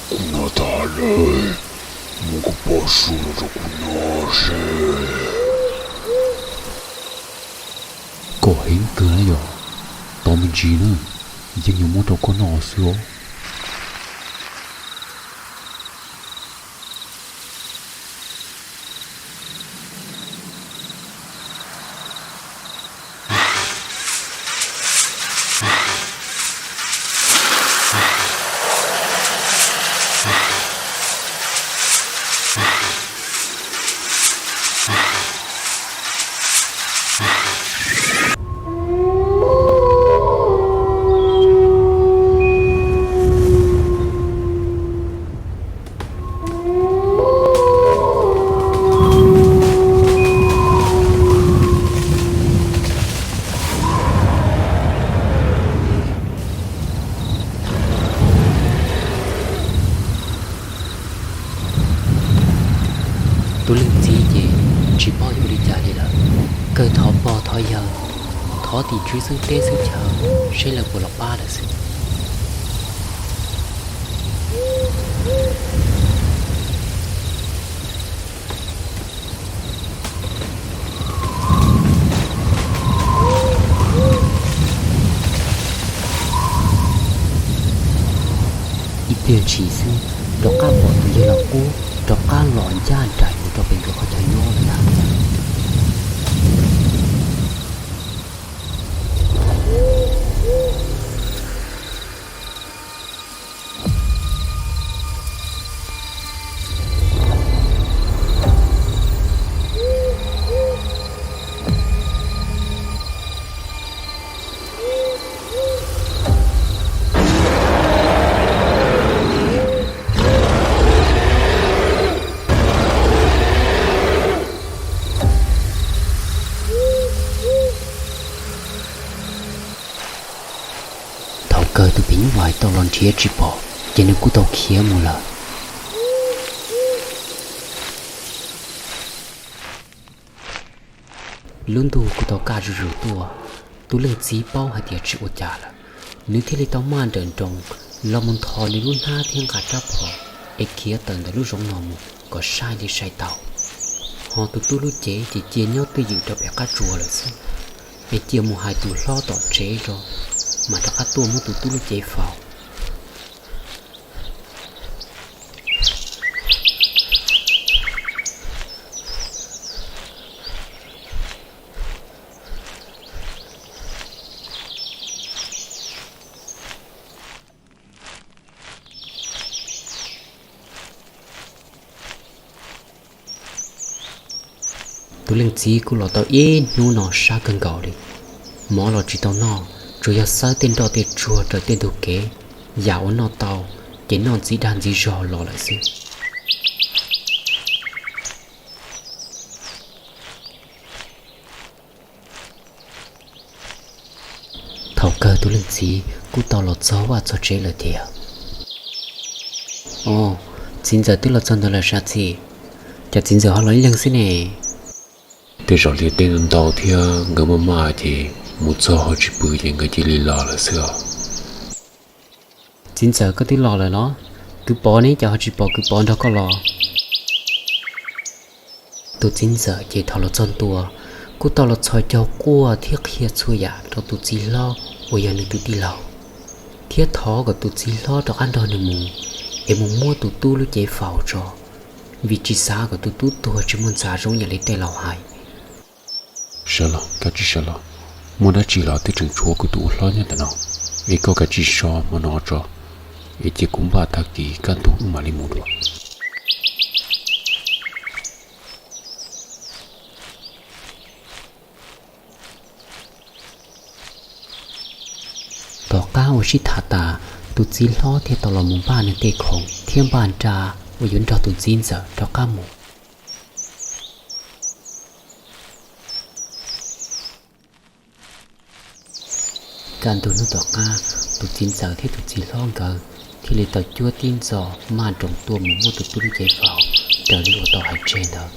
Kuv no tas lawm, muab koj poj su los rau kuv no seb. Kom heev kawg na yog, tos me ntsis na, yeej yuav muab rau koj noj xwb os. Tus leej txiv ces tsis paub yuav ua li cas li lawm, kawg thov pog thov yawg, thov tim tswv xeeb teb xeeb chaw seb lawv puas los pab lawm xwb. Ib pliag ntshis xwb, rov qab pom tus yawg laus qub rov qab los ncaj nraim mus rau pem nkawd qhov chaw nyob lawm ntag. Thaum kawg tus phim nyuj vais tau los nrhiav tsis pom, ces nws kuj tau khiav mus lawm. Lub ntuj kuj tau kaj zuj zus tuaj, tus leej txiv paub hais tias tsis ua cas lawm, nws thiaj li tau maj nrawm nroos los mus nthos nws lub hnab thiab nqa rab phom es khiav tawm ntawm lub zoov no mus kom sai li sai tau. Ho tus tub lub cev ces cia nyob twj ywm rau pem qab tsuas lawm xwb, es cia mus hais tus hlob tom tsev tso, mam rov qab tuaj muab tus tub lub cev faus. Tus leej txiv kuj los tau ib hnub no sab kawg nkaus li, mov los tsis tau noj, tsuas yog xawb tej nroj tej tsuag raws tej ntug kev, yam uas noj tau ces noj ntxiv dag ntxiv zog los lawm xwb. Thaum kawg tus leej txiv kuj tau los txog vaj txog tsev lawm tiag. Os, txiv ntxawm twb los txog ntawd lawm sas txim. Cas txiv ntxawm ho los ib leeg xwb ne? Tej zaum liaj teb ntau ntau thiab nkawd maj maj ces mus txog ho tsis pw ces nkawd cia li los lawm xwb os. Txiv ntxawm koj twb los lawm los? Kwv Pov ne, cas ho tsis pom kwv Pov nrog koj los? Tus txiv ntxawm ces thaum los txog ntua kuj tau los txhos caug quaj thiab qhia txhua yam rau tus txiv hlob uas yog nws tus tij laug, thiab thov kom tus txiv hlob rov qab nrog nws mus es mus muab tus tub lub cev faus tso, vim tsis xav kom tus tub tuag tsis muaj ntxa zoo yam li tej laus hais. Sawv los, kav tsij sawv los, muaj dab tsi los twb tseem tshuav kuv tus ua hlob nyob ntawm no, es koj kav tsij so hmo no tso, es cia kuv npaj tag kis kaj ntug wb mam li mus dua. Tom qab uas sib tham tas, tus txiv hlob thiaj tau los mus npaj nws tej khoom thiab npaj nra uas yuav nrog tus txiv ntxawm rov qab mus. Kaj ntug hnub tom qab, tus txiv ntxawm thiab tus txiv hlob nkawd thiaj li tau cuab tib ntxo maj nroos tuaj mus muab tus tub lub cev faus raws li uas tau hais tseg ntawd.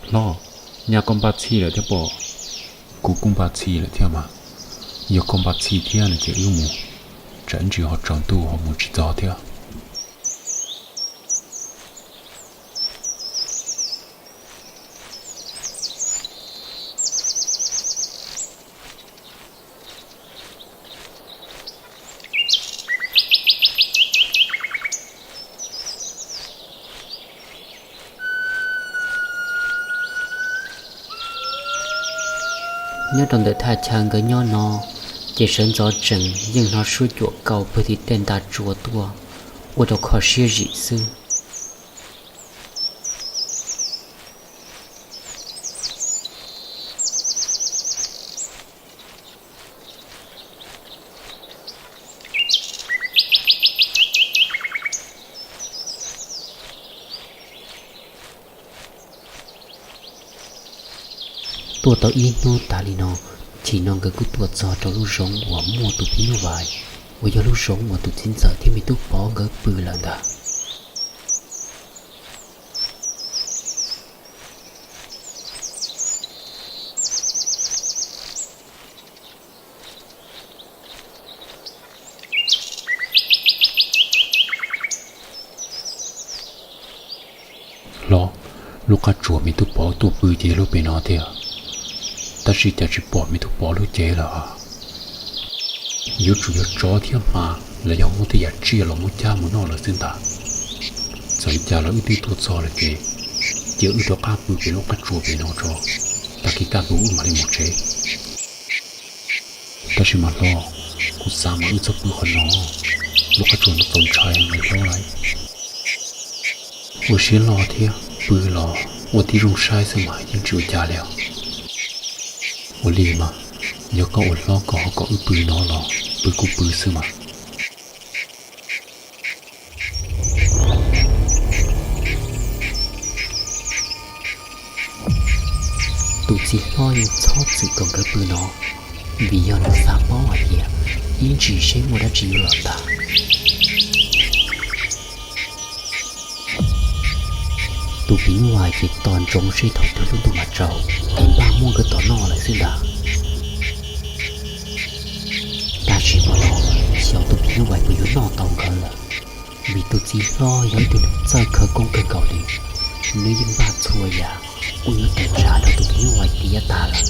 Hlob, nyaj koj npaj txhij lawm thiab pob? Kuv kuj npaj txhij lawm thiab mas. Yog koj npaj txhij thiab no ces wb mus, tsam ntsis ho tsaus ntuj ho mus tsis txog thiab. Nyob rau ntawm thaj chaw nkawd nyob no, ces sawv ntxov tsees yeej hnov suab cuam kaus pawg tim tej nta tsua tuaj, ua rau kho siab zim xwb. Tuaj tau ib hnub tas li no, chim no nkawd kuj tuaj txog rau lub zoov uas muaj tus phim nyuj vais, uas yog lub zoov uas tus txiv ntxawm thiab me tub Pov nkawd pw lawm ntag. Hlob, lub qab tsuas me tub Pov tuaj pw ces yog lub pem no tiag, tab sis cas tsis pom me tub Pov lub cev lawm. Yuav tsum yog tsov thiab hma los yog muaj tej yam tsiaj los muab cab mus noj lawm xwb ntag. Txawm li cas los wb twb tuaj txog lawm ces cia wb rov qab pw pem lub qab tsuas pem no tso, tag kis kaj ntug wb mam li mus tsev. Tab sis mas hlob, kuv xav mas wb txhob pw qhov no, lub qab tsuas no txaus ntshai li hlob lauj. Ua siab loj thiab pw los ua tib zoo saib xwb mas yeej tsis ua cas li os. Ua li mas, yog koj ua hlob koj ho kom wb pw no los pw kuj pw xwb mas. Tus txiv hlob yeej txhob txwm kom nkawd pw no, vim yog nws xav paub hais tias ib ntsis seb muaj dab tsi yuav los ntag. Tus phim nyuj vais ces tos ntsoov seb thaum twg lub ntuj mam tsaus es npaj muab nkawd tom noj lawm xwb ntag. Tab sis hmo no xyov tus phim nyuj vais puas yuav noj tau nkawd lawm, vim tus txiv hlob yog ib tug neeg txawj khawv koob kawg nkaus li, nws yeej npaj txhua yam uas yuav tawm tsam rau tus phim nyuj vais tiav tag lawm.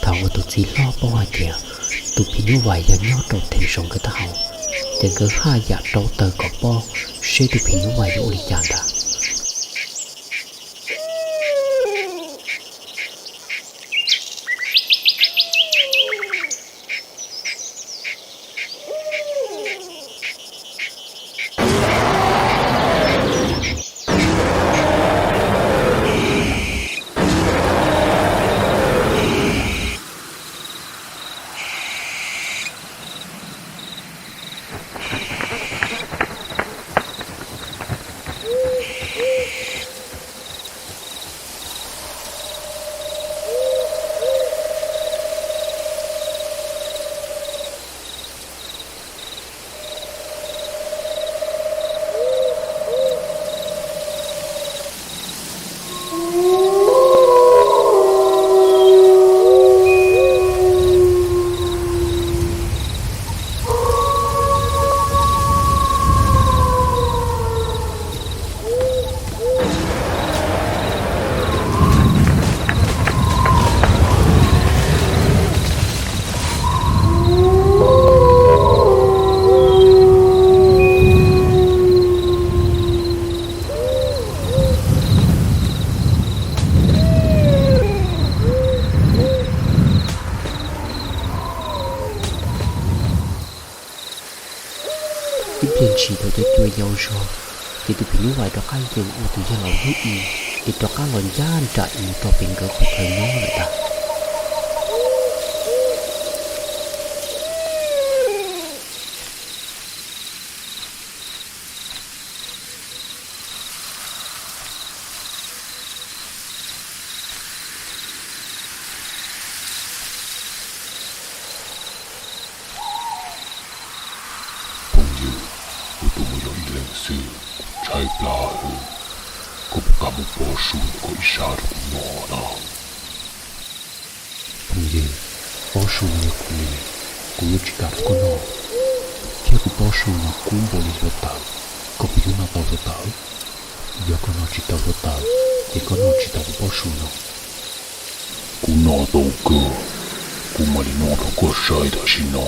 Thaum uas tus txiv hlob paub hais tias tus phim nyuj vais yog nyob rau theem saum nkawd taub hau, ces nkawd haj yam rauv taws kom paub seb tus phim nyuj vais yuav ua li cas ntag. Ib pliag ntshis thaum cov cua yau zog, ces tus phim nyuj vais rov qab yeem ua tus yawg laus hnub i, ces rov qab los ncaj nraim mus rau pem nkawd qhov chaw nyob lawm ntag. Daim plab, koj puas kam mus pob su koj ib sab rau kuv noj na? Phooj ywg, pob su no yog kuv li, kuv yuav tsis kam rau koj noj, thiab kuv pob su no kub npaum li hluav taws, koj puas yuav noj tau hluav taws? Yog koj noj tsis tau hluav taws, ces koj noj tsis tau kuv pob su no. Kuv noj tau kawg, kuv mam li noj rau koj saib tam sim no.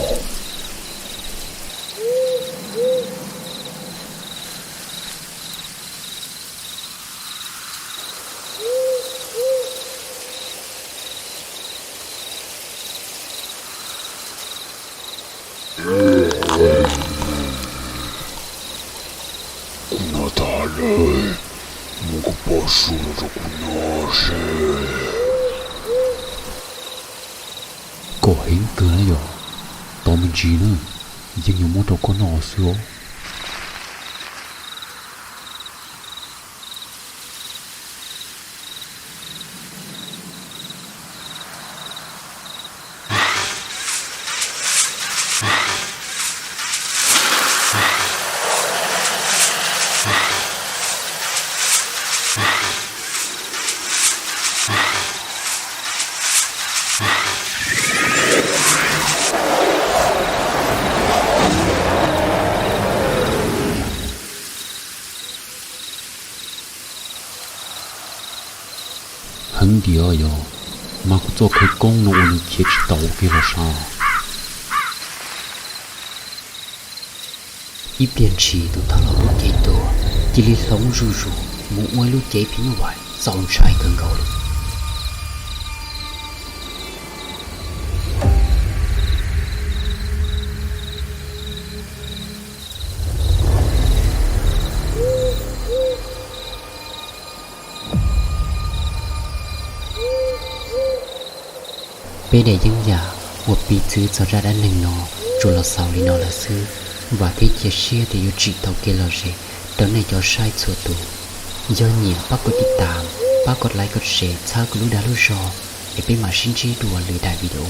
Kuv noj tas lawm, muab koj pob su los rau kuv noj seb. Kom heev kawg na yom, tos me ntsis na, yeej yuav muab rau koj noj xwb os. Heev tiag yog, mas kuv txoj khawv koob no ua nws khiav tsis tau kiag los sav. Ib pliag ntshis tus thawj hluas lub cev tuag cia li hloov zuj zus mus ua ib lub cev phim nyuj vais txaus ntshai kawg nkaus li. Peb daim yeeb yam uas piv txwv txog zaj dab neeg no tsuas los xaus li no lawm xwb. Vam thiab cia siab tias yuav tsim tau kev lom zem rau nej cov saib txhua tus. Yog nyiam pab kov tiv tas, pab kov like kov share txhawb kuv lub dag lub zog, es peb mam sib ntsib dua lwm daim video.